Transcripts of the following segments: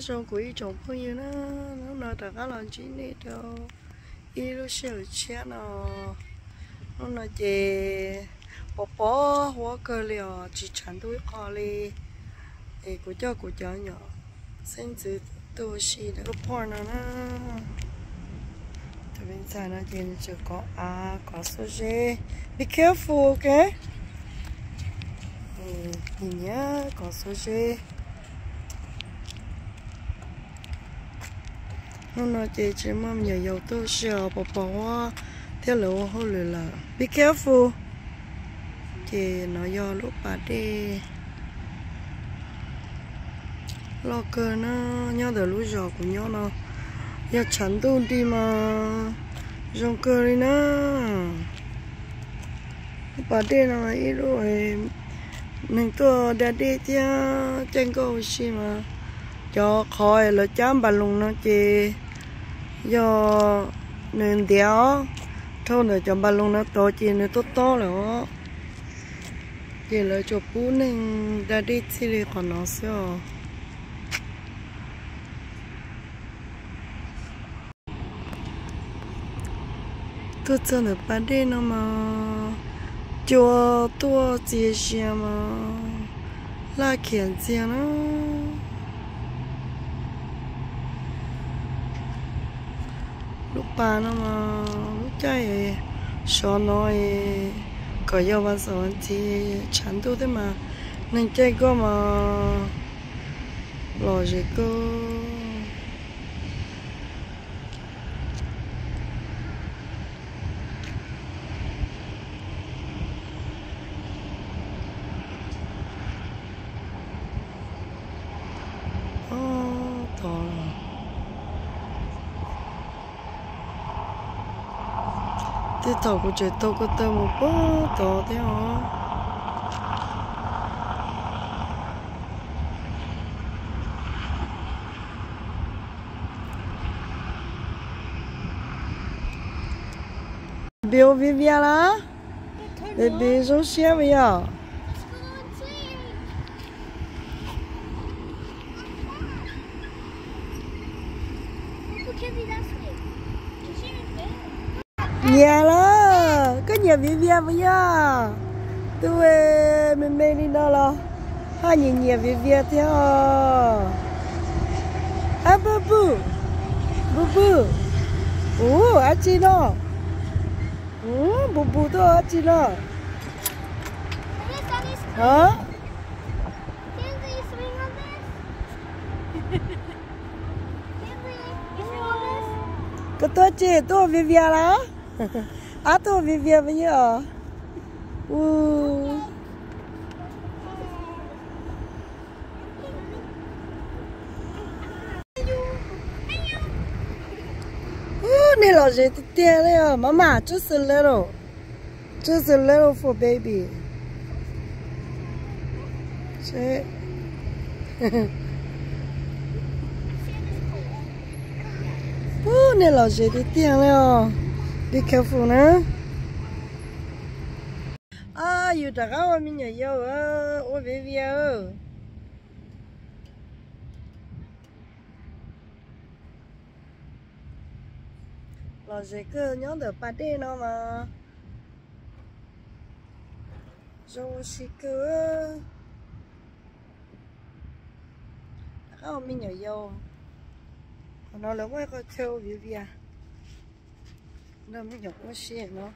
Zoo kuv ib tsoom phooj ywg na, hnub no rov qab los ntsib nej rau ib lub sij hawm tshiab no. Hnub no ces pos pos huab kawg li os, tsis tshav ntuj ib qho li. Es kuv coj kuv cov nyuam xeeb ntxwv tuaj ua si lub park no na. Tus me ntxhais no ces nws tseem kov av kov xuab zeb. Be careful, ok? Nyiam nyiam kov xuab zeb. Hnub no ces tsis muaj me nyuam yaus tuaj ua si os, pos pos huab thiab lawv ua hauj lwm lawm. Be careful. Ces no yog lub pas dej loj kawg na, nyob ntawm lub zos kuv nyob no, yog tshav ntuj nti mas zoo kawg li na. Lub pas dej no ib lub neeg tuaj da dej thiab caij nkoj ua si mas cov qhov lawv cab npas loos no ces yog nws ntiav os, dhau ntawm cov npas loos no tod ces nws tob tob lawm os. Ces lawv tsuas pub neeg da dej txij li qhov no xwb os. Tuaj txog ntawm pas dej no mas cua tuaj txias zias mas laj khiav ntxiag na. Lub pas no mas lub caij sov no kom yog vas xaum vas ntxiv tshav ntuj thiab mas neeg caij nkoj mas lom zem kawg. Tod, tej thaum kuv tseem taug ko taw mus puag tod thiab os. Baby ua viv vias los? Baby zoo siab puas yog? Nyiam los? Koj nyiam viv vias puas yog? Tus me me li no los haj nyiam nyiam viv vias thiab os. Ab, npawg Pwj, npawg Pwj, ub, dab tsi no? Ub, npawg Pwj tuaj dab tsi no? Hov? Koj tuaj tsi, tuaj viv vias los? Ab, tuaj viv vias puas yog? Ub. Ub, nej lom zem tiag tiag li os. Mama, just a little, just a little for baby. Ub, nej lom zem tiag tiag li os. Be careful na. Ab, yus rov qab ua me nyuam yaus, ua viv vias. Lom zem kawg, nyob ntawm pas dej no mas zoo ua si kawg. Rov qab ua me nyuam yaus. Qhov no lawv muaj ib qho chaw ua viv vias, nrog me nyuam ua si no.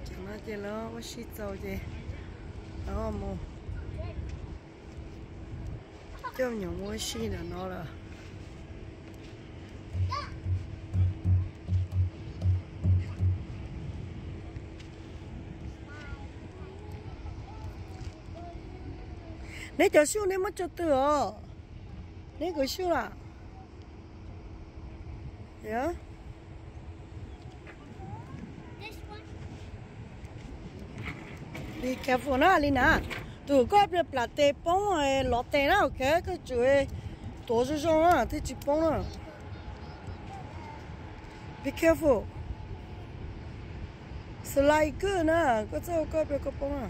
Cov no ces lawv ua si txaus ces lawv mus coj me nyuam mus ua si ntawm no lawm. Neb cov xyuj neb muab tso twg os? Neb kwv xyuj los? Be careful na li na. Tus koj plam tes poob los tes na, ok, koj tsum tuav zoo zoo na thiaj tsis poob na. Be careful. Slide good na, koj txhob ua koj plam koj poob na.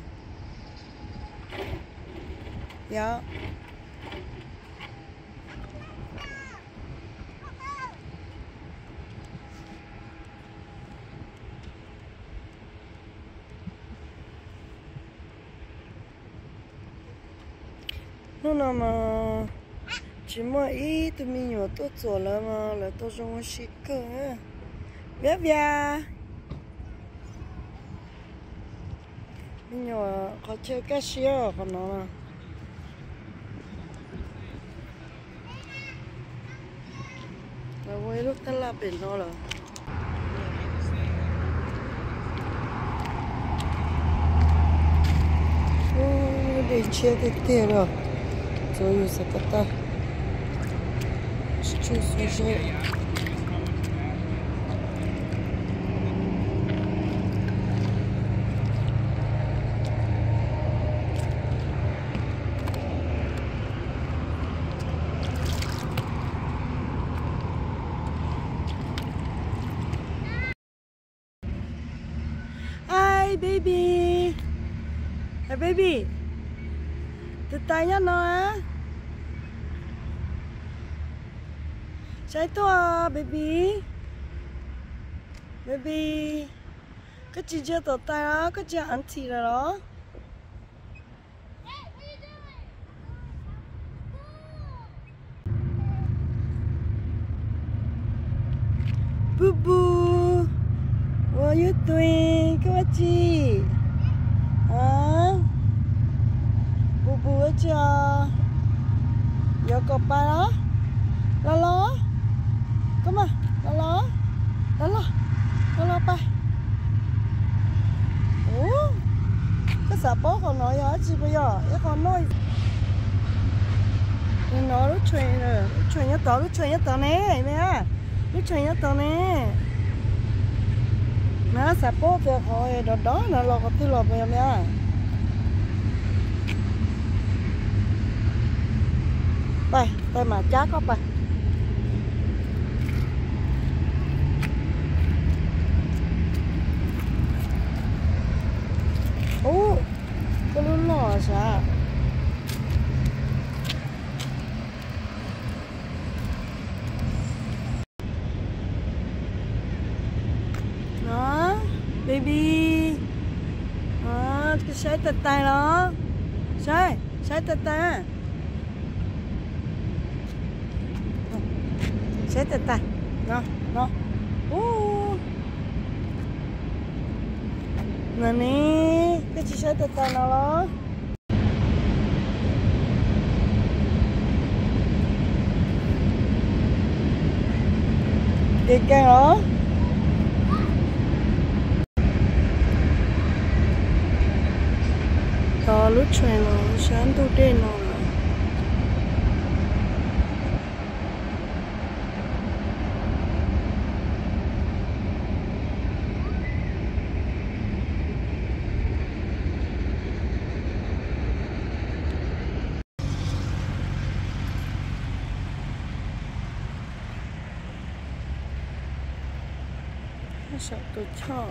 Yog. Hnub no mas tsis muaj ib tug me nyuam tuaj txuam lawv mas lawv tau zoo ua si kawg. Viab vias, me nyuam qhov chaw kaj siab qhov no. Lawv ua ib lub tab laj pem no lawm. Ub, dej tshiab tiag tiag li. Tsuav yus xav ko taw, tsis tshua xua zeb. Hi baby. Hi baby. Tus tais nyob no. Saib tuaj baby. Baby. Koj tsis ntsia tus tais los koj ntsia auntie lawm los? Boo Boo, what you doing? Koj ua tsi? Boo Boo ua tsi os? Yuav kom pais los? Los los, koj mas, los los, los los, los los pais. Ub, koj xav paub qhov no yog dab tsi puas yog ib qho noise? Tus no lub train, lub train nyob tod, lub train nyob tod ne, me a, lub train nyob tod ne. Na xav paub tias qhov dov dov no los qhov twg los puas yog me a? Pais, pais mam cab koj pais. Ub, koj lub loj sav. No, baby. No, koj saib tais tais los? Saib, saib tais tais. Saib tais tais. No, no. Ub. No ne, koj tsis saib tais tais no los? Kev kev os. Tos lub train los sab ntug dej no. Saum tus choj.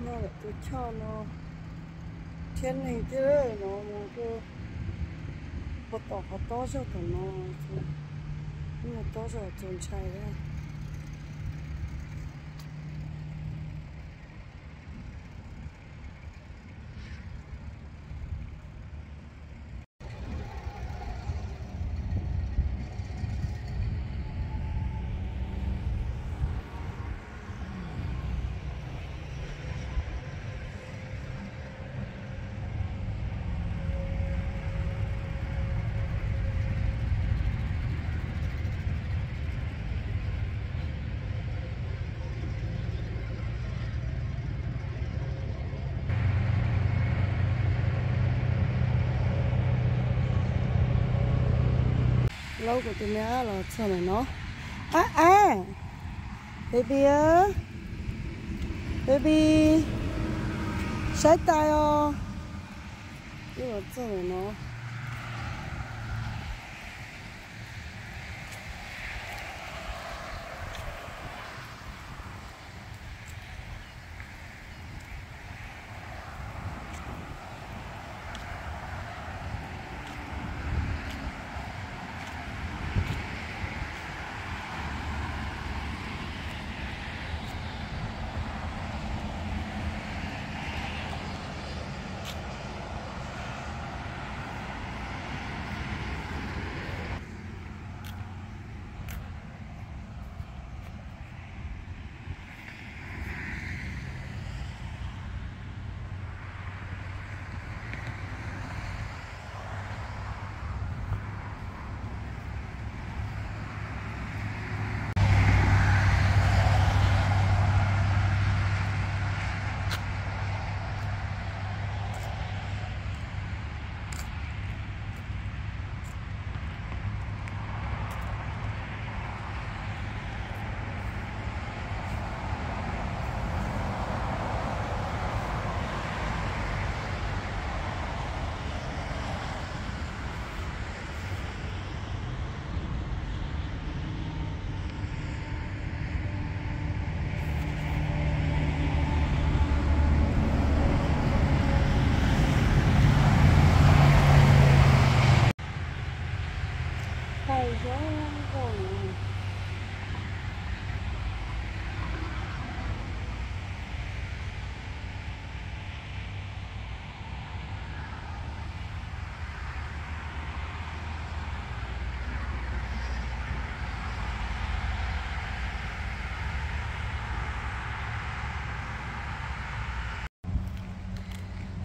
No lawm tus choj no thiab neeg thiab no mus rau puag tom qhov tob zog tom no, mus tob zog txaus ntshai thiab. Laub kuv tus me ab los txog ntawm no. Ab ab, baby, baby, saib tais os. Wb los txog ntawm no.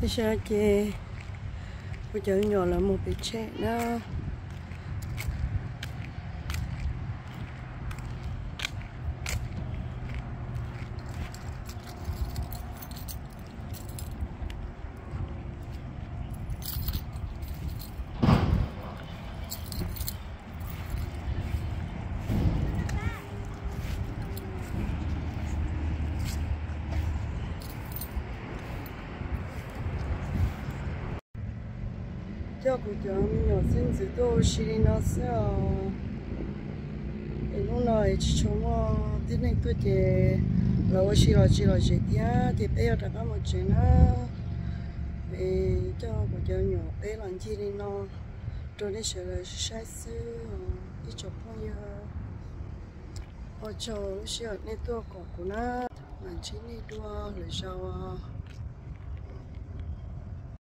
Ib sab ces kuv cov me nyuam lawv mus pem tshem na. Coj kuv cov me nyuam xeeb ntxwv tuaj ua si li no xwb os. Es hnub no es tsis tshua muaj tib neeg tuaj ces lawv ua si los tsis lom zem thiab ces peb yuav rov qab mus tsev na. Es coj kuv cov me nyuam peb los ncig li no rau nej sawv daws saib xwb. Ib tsoom phooj ywg, ua tsaug lub sij hawm nej tuaj koom kuv na. Mam ntsib nej dua lwm zaus.